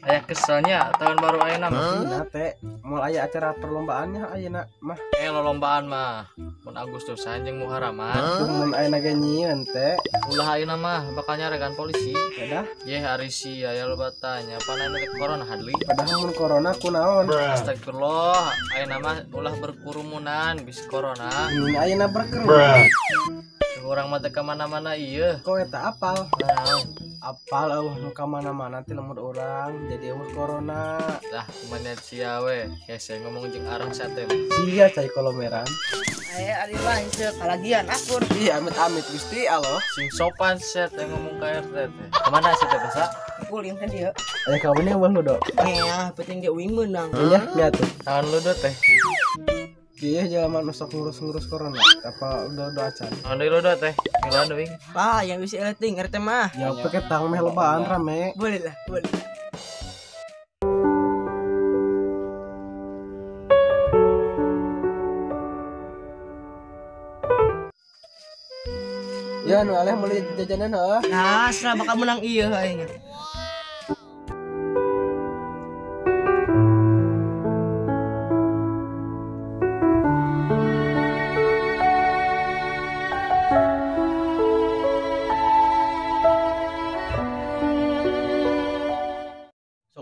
Aya keselnya tahun baru ayeuna mah. Nah teh, moal aya acara perlombaannya ayeuna mah. Lolombaan mah mun Agustusan jeung Muharraman. Mun ayeuna ge nyieun teh. Ulah ayeuna mah bakal nyaregan polisi. Dadah. Yeh ari sia aya loba tanya pan ayeuna teh corona hadli. Padahal mun corona kunaon? Astagfirullah, ayeuna mah ulah berkerumunan bisi corona. Mun ayeuna berkerumun. Urang mah teh ka mana-mana ieu. Kok eta apal? Naon? Apal eueuh nu ka mana-mana teh lemur urang jadi eueuh corona. Lah kumaha sia we, hese ngomong jeung arang sate. Sia cai kolomeran. Aye ari lah hese kalagian akur. Ih amit-amit Gusti Allah. Sing sopan sia teh ngomong ka RT teh. Kemana sia teh basa? Kuling teh dieu. Aya kawinnya eueuh ludo. Nya penting ge uing meunang. Nya nya tuh. Naon ludo teh? Iya jalan masuk ngurus-ngurus corona apa udah acan. Naon deui ludo teh? Ngelan deui. Bah, yang bisa eleting RT mah. Ya pake tang meh lobaan rame. Boleh lah, boleh. Ya nu aleh meuli jajanan heuh. Nah, serah bakal menang ieu aing.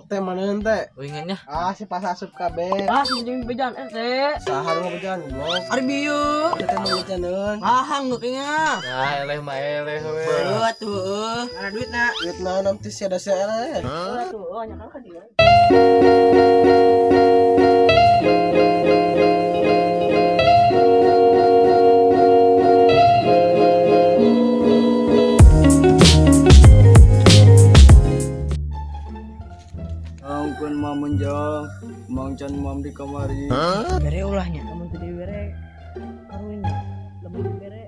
Teh mana teh? Uingannya. Ah si pas asup kabeh. Ah si jeung bejan RT. Saha nu bejan goblok. Ari bieu. Teh mau bejaneun. Ah hanggeuk nya. Nah eleh mah eleh we. Heuh atuh heuh. Mana duitna? Duitna nanti sia da sia eleh. Heuh atuh heuh nya kan ka dieu. Ampun mamunjang, mang can mam di kamari. Bere ulahnya, lamun teu dibere karunya. Lamun dibere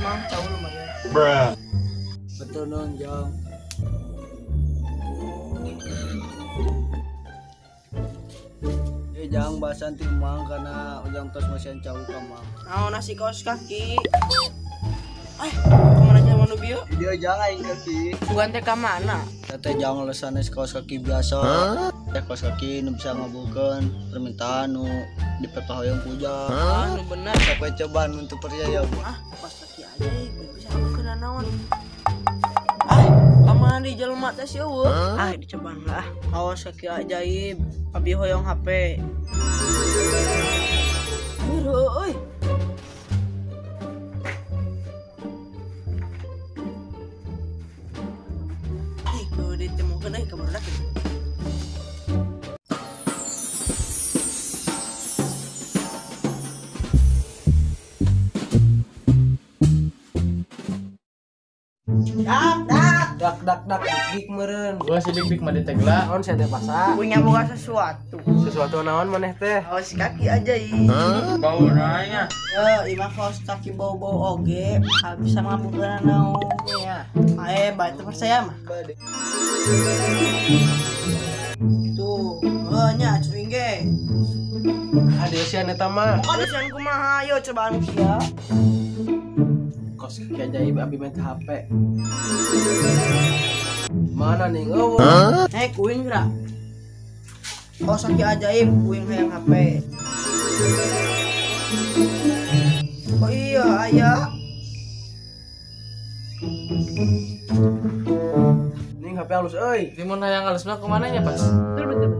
mang cau lumayan. Bruh. Betul non jang. Jang bahasan ti mang karena ujang tos masihan cau ka mang. Naon nasi kaos kaki. Kemana aja manu bieu? Dia jang aing kaki. Bukan teh ka mana? Teh jangan lesanes kaos kaki biasa. Teh kaos kaki nu bisa ngabulkeun permintaan nu dipepahoyong ku ujang. Ah, nu bener. Sampai cobaan untuk percaya, Bu. Ah, kaos kaki aja bisa ngabulkeun naon. Ah, kamana di jelema teh si eueuh? Ah, dicobaan lah. Kaos kaki ajaib, abi hoyong HP. Aduh, euy. Ditemukan euy ka barudak. Dak dak dak dak dak dik meureun. Gua si dik dik mah ditegla. Naon sia teh pasa? Punya boga sesuatu. Sesuatu naon maneh teh? Kaos kaki ajaib. Bau nanya. Ye, imah kaos kaki bau-bau oge, bisa ngabulkeun naon ya. Ae, bae teu percaya mah. Tuh, heuh nya cuing ge. Ade sia eta mah. Kondisian kumaha yo cobaan sia. Kaos kaki ajaib abi minta HP. Mana nih eueuh? Kuing geura. Kaos kaki ajaib uing hayang HP. Oh iya aya. Ning HP halus euy. Timun hayang halus mah kemana nya pas? Betul.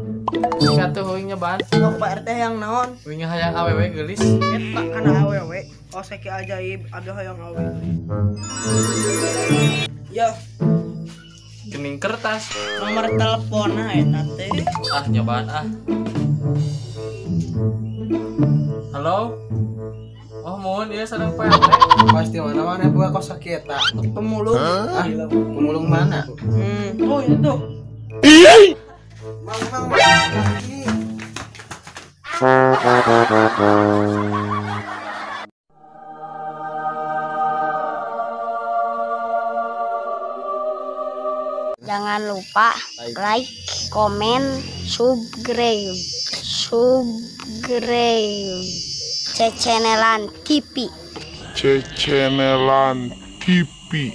Satu uing nyobaan. Sok Pak RT hayang naon? Uing hayang awewe geulis. Eta kana awewe. Kaos kaki ajaib abdi hayang awewe. Ya. Gening kertas. Nomor teleponna eta teh. Ah nyobaan ah. Halo. Oh mohon dia sareng Pak RT. Pasti mana-mana buka kaos kaki eta. Pemulung. Ah, pemulung mana? Oh itu. Mang mang kaki. Jangan lupa like, komen, subscribe. Cecenelan TV. Cecenelan TV.